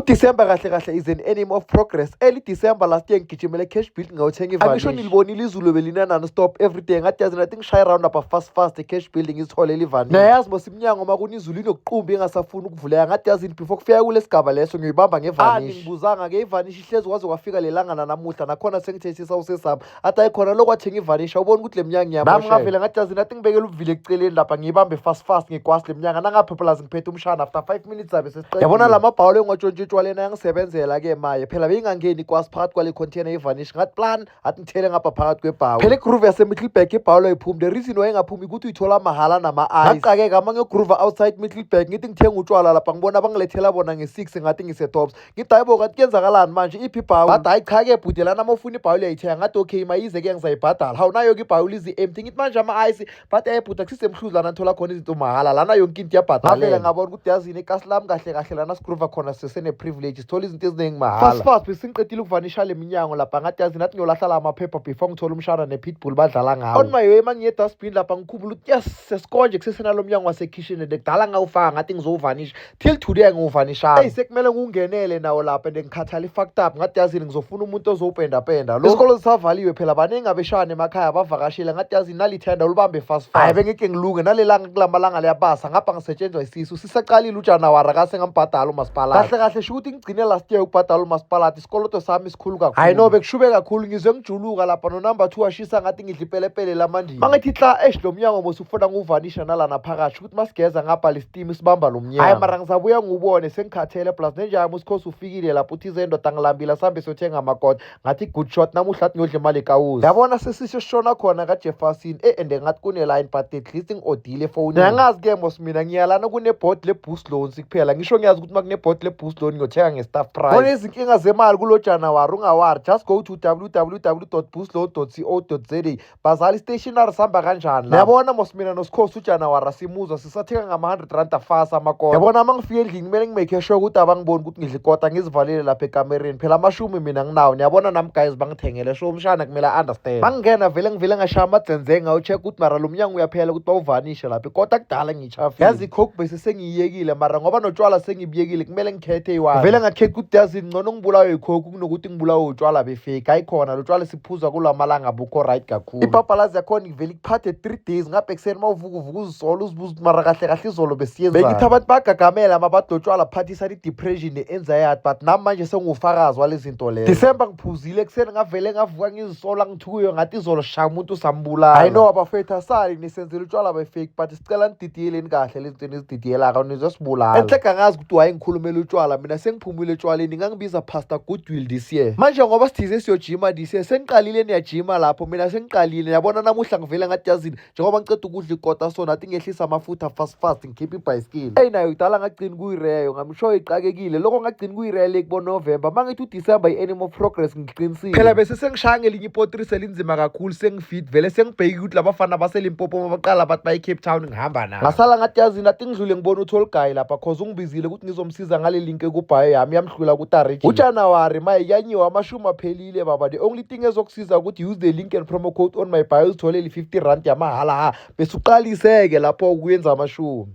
UDecember kahle kahle is an enemy of progress. Early December last year ngigijimele Cashbuild ngayothenga ivarnish. Angisho nilibonile izulu belina non-stop every day. Ngathi yazi nathi ngishaye round up fast fast e-Cashbuild ngizitholele ivarnish. Nayazi mos iminyango uma kuna izulu inokuqumbi engasafuni ukuvuleka. Ngathi yazini before kufika kulesigaba leso ngiyoyibamba ngevarnish. Ningibuzanga ke, ivarnish ihlezi kwaze kwafika lelanga nanamuhla, nakhona sengithethisa usesami athi ayi khona lokhu wathenga ivarnish, awuboni ukuthi le mnyango iyamosheka. Nami ngavele ngathi yazi nathi ngibekele ubuvile eceleni lapha, ngiyibambe fast fast ngikwasi le mnyanga nangapha plus ngiphethe umshana. After 5 minutes zabe sesiqedile. Yabona la mabhawulo engwatshontshe etshwaleni ayangisebenzela ke maye. Phela beyingangeni ikwasi phakathi kwale container yevarnish. Ngathi plan athi ngithele ngapha phakathi kwebhawu. Phela igroove yaseMiddelburg ibhawulo ayiphumi. The reason why ingaphumi ukuthi uyithola mahhala nama-ice. Ngaqakeka uma ngiyogroova outside Middelburg, ngithi ngithenga utshwala lapha, ngibona bangilethela bona nge-6, ngathi ngise-Tops. Ngithi hayi bo, kanti kuyenzakalani manje, iphi ibhawuli? Bathi hayi cha-ke bhuti, lana uma ufuna ibhawuli uyayithenga. Ngathi okay, mayize-ke, ngizayibhadala. Hawu, nayo-ke ibhawuli izi-empty. Ngithi manje ama-ice? Bathi hayi bhuti, akusisemhluzi lana nithola khona izinto mahhala, lana yonke into iyabhadalelwa. Ngavele ngabona ukuthi yazini ikasi lami kahle kahle lana sigroova khona sesene-privilege, sithola izinto eziningi mahhala. Fast fast besingiqedile ukuvanisha le minyango lapha. Ngathi yazini athi ngiyolahla la amaphepha before ngithole umshana ne-pitbull badlala ngawo. On my way mangiye edustbin lapha, ngikhumbula ukuthi yes, sesikonje kusesenalo mnyango wasekhishini and kudala ngawufaka, ngathi ngizowuvanisha. Till today angiwuvanishanga. Eyi, sekumele ngiwungenele nawo lapha and ngikhathala i-fucked up. Ngathi yazini ngizofuna umuntu ozowupendapenda lo. Isikolo sisavaliwe phela, baningi abeshana emakhaya bavakashile. Ngathi yazini nalithenda ulibambe fast fast. Hayi, bengeke ngilunge nalelanga kulamalanga liyabasa ngapha ngisetshenzwa isisu. Sisaqalile uJanuwari akase ngambhadala umasipalati. Kahle kahle sho ukuthi ngigcine last year ukubhadala umasipalati. Isikoloto sami sikhulu kakhulu. Hayi no, bekushube kakhulu. Ngizwe ngijuluka lapha no-number 2 ashisa ngathi ngidla ipelepele lamandini. Mangithi hla, eish, lo mnyango mos ufuna ngiwuvanisha nalana phakathi ukuthi masigeza ngapha le steam sibamba lo mnyango. Hayi mara ngizabuya ngiwubone, sengikhathele plus nenjami usikhosi ufikile lapho uthi ize ndoda ngilambile, asambe siyothenga amakota. Ngathi good shot, namuhla athi ngiyodla imali ekawuzi. Yabona sesisho sishona khona kaJefferson e and ngathi kune-line, but at least ngi-odile efonini. Angazi-ke mos mina ngiyalana kune-board le-Boost Loans kuphela. Ngisho ngiyazi ukuthi uma kune-board le-Boost Loan ngiyothenga nge-staff price. Bona izinkinga zemali kulo Januwari, ungawari, just go to www.boostloan.co.za. Bazali, stationary sihamba kanjani la? Yabona mos mina nosikhosi uJanuwari asimuzwa sisathenga ngama-100 rand afasa amakota. Yabona uma ngifika endlini kumele ngimake sure ukuthi abangiboni ukuthi ngidla ikota, ngizivalele lapha ekamereni. Phela amashumi mina nginawo, niyabona nami guys bangithengele, so umshana kumele a-understand. Mangingena vele ngivele ngashaya amadzenze, ngawu-check ukuthi mara lo mnyango uyaphela ukuthi bawuvanishe lapha. Ikota kudala ngiyitshafile. Yazi icoke bese sengiyiyekile, mara ngoba notshwala sengibuyekile kumele ngikhethe iyi-one. Vele ngakhetha ukuthi yazi ngcono ngibulawe yicoke kunokuthi ngibulawe utshwala befake. Hayi khona lo tshwala siphuzwa kulamalanga bukho right kakhulu. Ibhabhalazi yakhona ivele ikuphathe 3 days ngapha ekuseni uma uvuka uvuka uzisola, uzibuza ukuthi mara kahle kahle izolo besiyenzani. Bengithi abantu bagagamela mabadotshwala phathisana i-depression ne-anxiety, but nami manje sengufakazi wale zinto lezo. December ngiphuzile ekuseni, ngavele ngavuka ngizisola, ngithukuyo, ngathi izolo shaya umuntu sambulala. I know abafethu asali nisenzela utshwala be-fake, but sicela nididiyeleni kahle lezi zinto enizididiyelako, nizosibulala. Enhleka ngazi ukuthi waye ngikhulumela utshwala, mina sengiphumile etshwaleni. Ngangibiza Pastor Goodwill this year. Manje ngoba sithize siyojima this year, sengiqalile niyajima lapho, mina sengiqalile. Yabona namuhla ngivele ngathi yazini njengoba ngiceda ukudla ikota so nathi ngehlisa amafutha fast fast, ngikhiphe ibhayisikili. Eyi, nayo kudala ngagcini kuyireyo, ngamsho iqakekile lokho, ngagcini kuyireyo le kubo November. Mangithi uDecember i-enemy of progress, ngiqinisile. Phela bese sengishaya ngelinye ipotrisi elinzima kakhulu, sengifit vele, sengibhekile ukuthi labafana baseLimpopo mabaqala bathi baye Cape Town ngihamba nabo. Ngasala ngathi yazini athi ngidlule ngibona uTall Guy lapha, cause ungibizile ukuthi ngizomsiza ngale link ekubhayo yami yamhlula kuTariji. UJanuary maye kuyanyiwa, amashumi aphelile baba. The only thing ezokusiza ukuthi use the link and promo code on my bio, uzitholele i-R50 yamahala ha, bese uqalise-ke lapho ukuyenza amashumi.